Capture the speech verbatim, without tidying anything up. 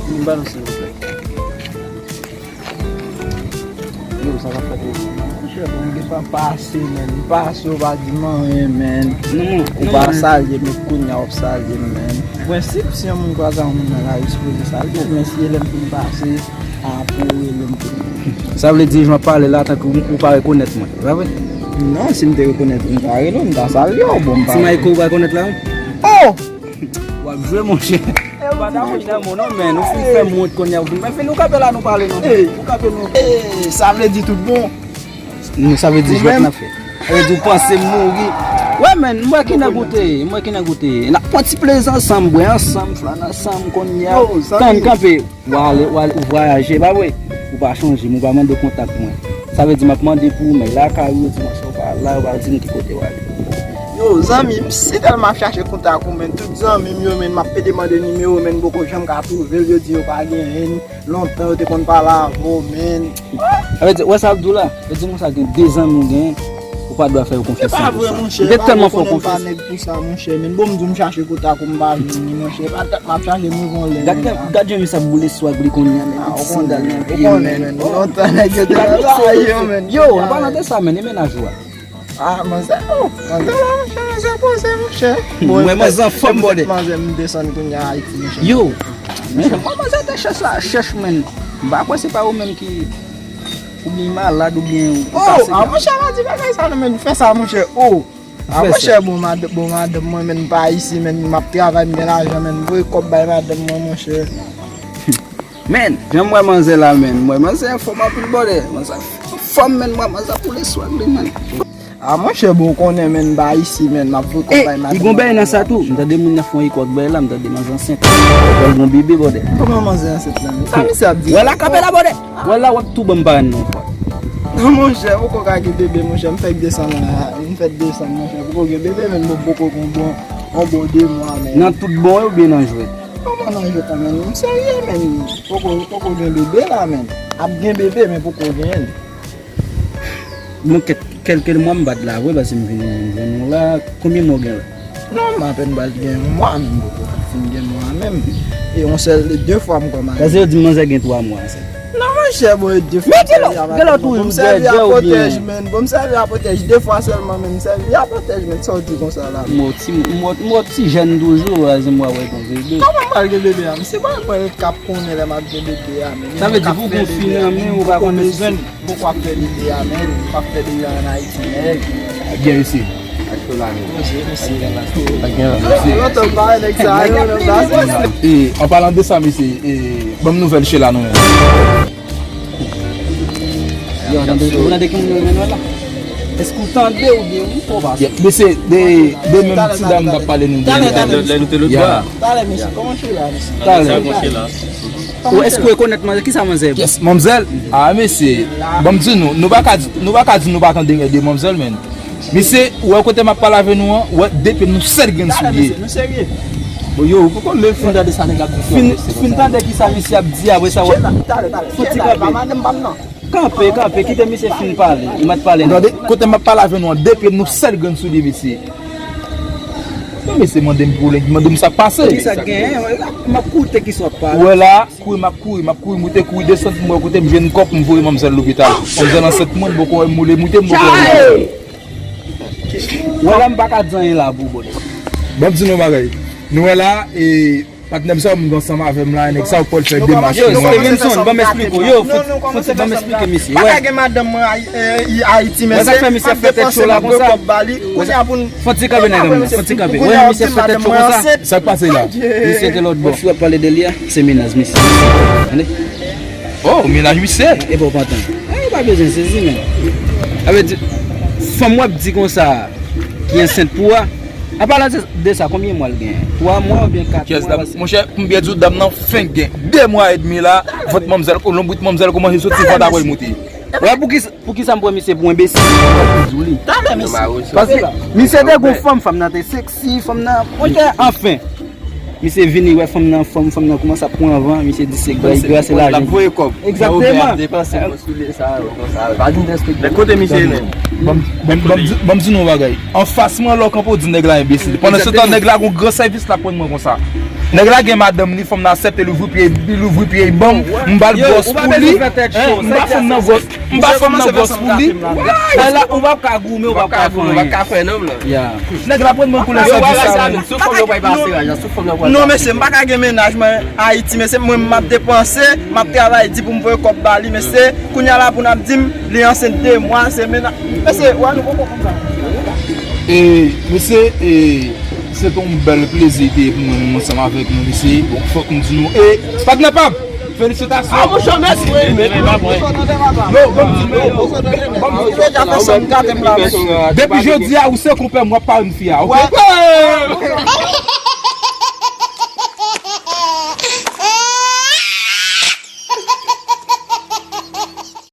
Vin ba nou, silvouplè. Yo, sa k ap fèt, yo? Monchè, bon, m gentan pase, men. M pase, ou pa di m anyen, men. Ou pa salye m, epi kounye a w ap salye m, men. Prensip, si yon moun kwaze ak yon moun nan lari, sipoze salye l, men si e lè m fin pase, a, pou ou rele m tou. Sa vle di, jan w ap pale la, tankou ou pa rekonèt mwen, e pa vre? Non, si m te rekonèt ou, m ta rele w, m ta salye w, bon, m pa. Ti Mayko, ou pa rekonèt la? Oh! W ap jwe, monchè. Ou pa ta wè nan mwen non, men. Ou fin fè m wont kounye a, ou fin, men fin nou kanpe la, nou pale non. Ou kanpe nou. Sa vle di tout bon. Nou, sa vle di jwèt n ap fè. Sa vle di ou panse m mouri. Wè, men, m wè ki nèg ou te ye, m wè ki nèg ou te ye. N ap pran ti plezi ansanm, bwè ansanm, flàn ansanm, kounye a. Tann kanpe. W a ale, w a ale, ou vwayaje, pa vre? Ou pa chonje m, ou pa mande kontak mwen. Sa vle di m ap mande pou ou, men lakay ou, yo di m sa, ou pa la, ou pa di m ki kote w ale. Yo, zanmi m, si tèlman ap chache kontak ou, men tout zanmi m yo, men m ap pede mande nimewo, men m poko janm ka twouve l, yo di yo pa genyen l, lontan yo te konn pale avè w, men. Sa vle di, wè sa ap di w la? Yo di m konsa gen de zanmi w genyen, ou pa dwe fè yo konfyans san pou san. Yo te tèlman fè w konfyans. Nèg pou sa, monchè, men bon, m di w m chache kontak ou, m pa jwenn li, monchè. Pa tèt m ap chache, m rive yon lè. Gad, gad, gad jan misye ap boule swag li konnen an, men. Ti sandal nan pye, men. Ou konnen, men. Lontan nèg yo te nan sa yo, men. Yo, an palan de sa, men, e mennaj ou a? Ah, manzè, oh, manzè la, monchè, manzè poze, monchè. Mwen, manzè anfòm, bòdè. Manzè, m desann kounye a Ayiti, monchè. Yo, monchè, mwen, manzè te chèch la, chèch, men. M pa kwè se pa ou menm ki, oubyen malad, oubyen ou pase. Oh, ah, monchè, pa di bagay sa, non, men, fè sa, monchè, oh. Ah, monchè, bon, mad-, bon, madanm mwen, men, m pa isi, men, m ap travay, m gen lajan, men, m voye kòb bay madanm mwen, monchè. Men, jan m wè manzè la, men, m wè manzè anfòm anpil, bòdè. Manzè anfòm, men, m wè manzè ap boule swag li, men. Ah, monchè, bon, ou konnen, men, m pa isi, men, m ap voye kòb bay madanm mwen. E, li gon bagay nan sa tou. M tande moun nan fè yon ekò ak bagay la, m tande manzè ansent. Wè l gon bebe, bòdè. Kòman manzè ansent la, men? Sa misye ap di? Wè la, kanpe la, bòdè. Wè la, w ap tou ban m parèn nan, fwa. Non, monchè, poko ka gen bebe, monchè. M fèk desann la, m fèk desann, monchè. Poko gen bebe, men m poko gen bon, yon bon de mwa, men. Nan tout bon yo oubyen nan jwèt? Kòman nan jwèt la, men? M serye, men. Poko, poko gen bebe la, men. Ap gen bebe, men poko genyen l. Bon, kèt, kèlke mwa m pa t la vre, paske m vin jwenn ou la. Konbyen mwa w gen la? Non, m apèn pral gen yon mwa, men m poko fin gen mwa menm. E yon sèl, de fwa m kòmanse. Paske yo di m manzè gen twa mwa ansent. Non, monchè, bon, e de fwa. Men ki lòt, gen lòt ou, ou dèdè oubyen? Bon, m sèvi a pwotèj, men. Bon, m sèvi a pwotèj, de fwa sèlman, men m sèvi a pwotèj, men sa w di konsa la, men. M wè ti, m wè, m wè ti jèn toujou, a, se m wè wè gon bebe. Kòman m pral gen bebe a? M se pa mwen k ap konnen lè m ap gen bebe a, men. Sa vle di pou gon fi nan men ou pa konnen si. Poko ap fè bebe a, men. Pap fè bebe a ann Ayiti, nèg. Byen isi. Ak Solano. Ak Solano. Lontan m pa wè nèg sa yo, nan plas. E, an palan de sa, mesye, e, ban m nouvèl Sheila non, men. Yo, tande, ou tande ki moun yo mennen la? Èske ou tande oubyen ou pa pase? Yeah, mesye, de, de menm ti dam k ap pale nou de li a. Lè nou te lòt bò a. Talè, mesye, kòman Sheila, mesye? Talè. Ou, èske ou rekonèt manzè? Kisa manzè ye? Yes, manzè. Ah, mesye, ban m di nou, nou pa ka di, nou pa ka di nou pa tande de manzè, men. Mesye, ou wè kote m ap pale avè nou an, ou wè de pye nou sèl grenn soulye. Talè, mesye, nou serye. Bon, yo, ou poko menm fin tande sa nèg la ap di. Fin, fin tande kisa mesye ap di, apre sa, ou wè. Talè, talè. Fon ti kanpe. Kanpe, kanpe, kite misye fin pale. Li mèt pale. Tande, kote m ap pale avè nou an, de pye nou sèl grenn soulye, mesye. Men mesye mande m pou li, mande m sa k pase. Kisa k genyen? M ap koute kisa w ap pale. Ou wè la, kouri m ap kouri, m ap kouri, moute kouri desann pou m wè kote m jwenn kòb pou m voye manmzèl lopital. Manmzèl ansent mwen, m poko wè m moule moute, m poko wè m moute. Wè la, m pa ka di anyen la pou ou, bòdè. Ban m di nou yon bagay. Nou wè la, e, patnè m sa, moun ki ansanm avè m la, nèg sa, ou pral fè demach pou mwen. Yo, Stevenson, ban m esplike w. Yo, fò, fò, ban m esplike misye. Pa ka gen madanm mwen Ay-, e, Ayiti, men se m ap depanse, m ap voye kòb ba li. Kounye a pou n. Fò ti kanpe, nèg mwen, fò ti kanpe. Wè, misye fè tèt cho konsa. Sa k pase la? Misye te lòt bò. Wè, si w ap pale de li a, se mennaj misye. Tande? Oh, mennaj misye? E pa w pa tann. E, ou pa bezwen sezi, men. Sa vle di, fanm w ap di konsa, ki ansent pou ou a, an palan de sa, konbyen mwa l genyen? Twa mwa oubyen kat mwa? Monchè, pou m byen di w, dam nan fenk gen de mwa edmi la, vant manmzèl, lonbrit manmzèl kòmanse soti, vant ap moute. Wè, pou ki Poukisa m pran misye pou enbesil? Talè, mesye. Paske misye te gon fanm, fanm nan te seksi, fanm nan, monchè, anfen. Misye vini, wè fanm nan, fanm, fanm nan kòmanse ap pran van, misye di se gras, gras, se lajan. L ap voye kòb. Egzakteman. Men kote misye ye menm? Ban m, ban m, ban m di, ban m di nou yon bagay. Anfas mwen, lè w kanpe, w di nèg la enbesil. Pandansetan, nèg la gon gran sèvis l ap rann mwen konsa. Nèg la gen madanm li, fanm nan aksepte louvri pye, li louvri pye, li ban m, m ba l gwòs pou li. M ba fanm nan gwòs, m ba fanm nan gwòs pou li. Ou p ap ka goumen, ou p ap ka fè anyen. Nèg la pran mwen pou lè sèvis sa menm. Non, mesye, m pa ka gen mennaj mwen Ayiti, mesye, mwen m ap depanse, m ap travay di pou m voye kòb ba li, mesye, kounye a la pou n ap di m li ansent de mwa, se mennaj. Mesye, wè nou poko konn sa. E, mesye, e, se te yon bèl plezi te ye pou mwen menm ansanm avèk nou, mesye. Bon, fòk m di nou, e, patnè pa m, felisitasyon. Ah, monchè, mèsi, wi, men. Non, bon, m di nou, bon, m di nou, depi jodi a, ou se konpè m, w ap pare m fi a, oke?